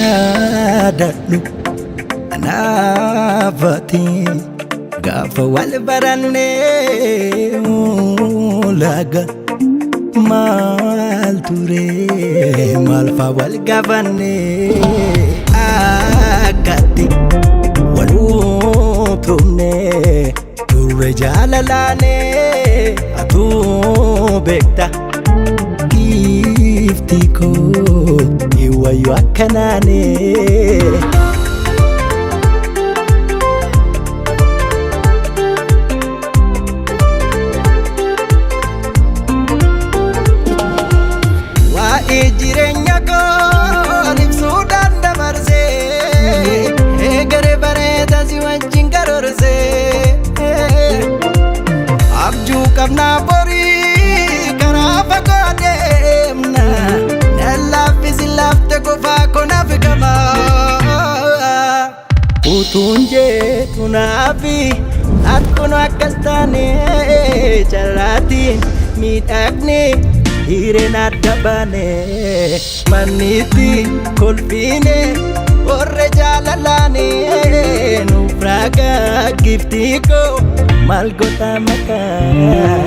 Yaadadhu anaafati gaafa wal barannee laga maal ture maal faa wal gaafannee akkatti wal utumne turre jaalalaanee atuu beekta. Giifti koo iwwayyoo akkanaanee. Waa'ee jireenya koo ibsuudhaan dabarsee eegare bareeda si wajjin karoorsee abjuu qabnaa borii karaa fagoo deemna na laaffisi laafte qofaa konaaf gama. Utuun jeetu naafi akkuma akkas taane carraatiin miidhagne hireen adda baane manniitti kolfiine warra jaalalaane nuuf raagaa giftii koo maal godhaa maqaa.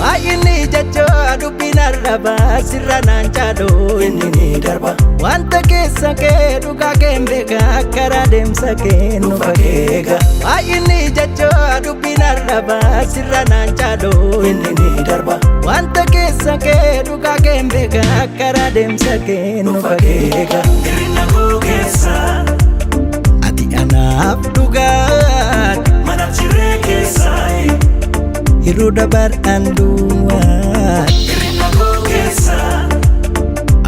Baay'inni jechaa dubbiin arrabaa sirra naan caaluu inni ni darba. Wanta keessa kee dhugaa kee hin beekaa karaa deemsa kee nu fageega. Baay'inni jechaa dubbiin arrabaa sirra naan caaluu inni ni darba. Wanta keessa kee dhugaa kee hin beekaa karaa deemsa kee nu fageega. Hir'ina koo keessa Ati anaaf dhugaadha mana jiree keessa yeroo dabar'aan duwwaa. Hir'ina koo keessa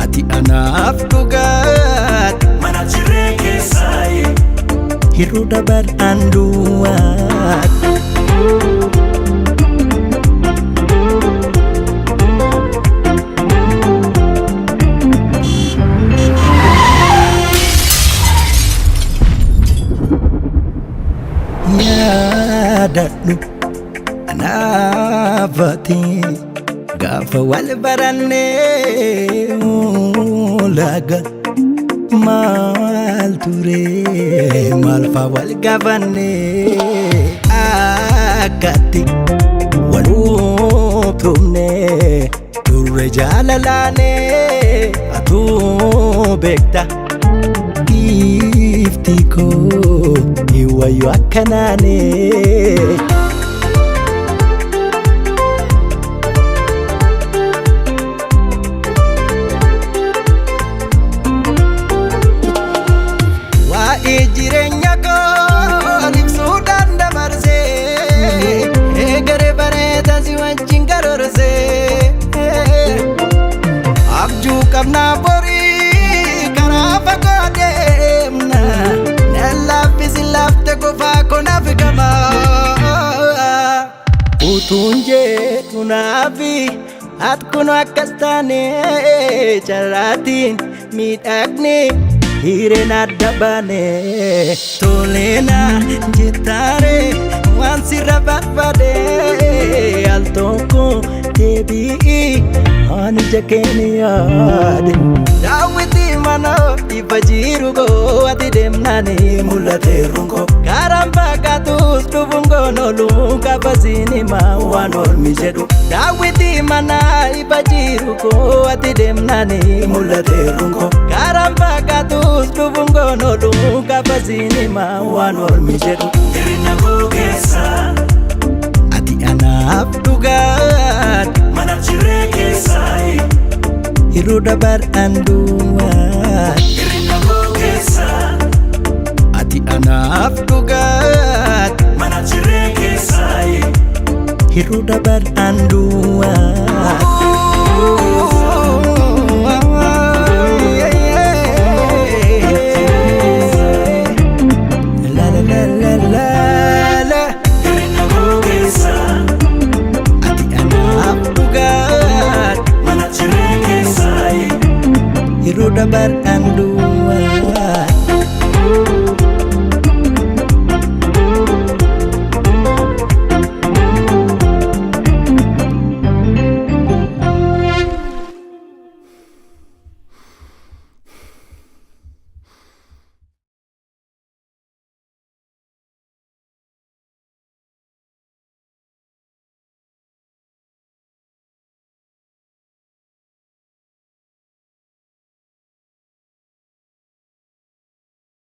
Ati anaaf dhugaadha mana jiree keessa yeroo dabar'aan duwwaa. Yaadadhu anaafati gaafa wal barannee laga maal ture maal faa wal gaafannee akkatti wal utumne turre jaalalaanee atuu beekta. Giifti koo iwwayyoo akkanaanee. Waa'ee jireenya koo ibsuudhaan dabarsee eegare bareeda si wajjin karoorsee abjuu qabnaa borii karaa fagoo deemna na laaffisi laafte qofaa konaaf gama. Utuun jeetu naafi akkuma akkas taane carraatiin miidhagne hireen adda baane toleena jettaare waan sirra barbaade al tokko deebi'i ani ija keenya yaade. Daawwitii mana ifa jiru koo ati deemnaani mul'ateeru koo karaan fakkaatuus dhufuun koon oolu kaafasiin himaa waan ormi jedhu. Daawwitii mana ifa jiru koo ati deemnaani mul'ateeru koo karaan fakkaatuus dhufuun koon oolu kaafasiin himaa waan ormi jedhu. Hir'ina koo keessa Ati anaaf dhugaadha mana jiree keessa yeroo dabar'aan duwwaa. Hir'ina koo keessa Ati anaaf dhugaadha mana jiree keessa yeroo dabar'aan duwwaa. La la la la la la. Hir'ina koo keessa Ati anaaf dhugaadha mana jiree keessa yeroo dabar'aan duwwaa.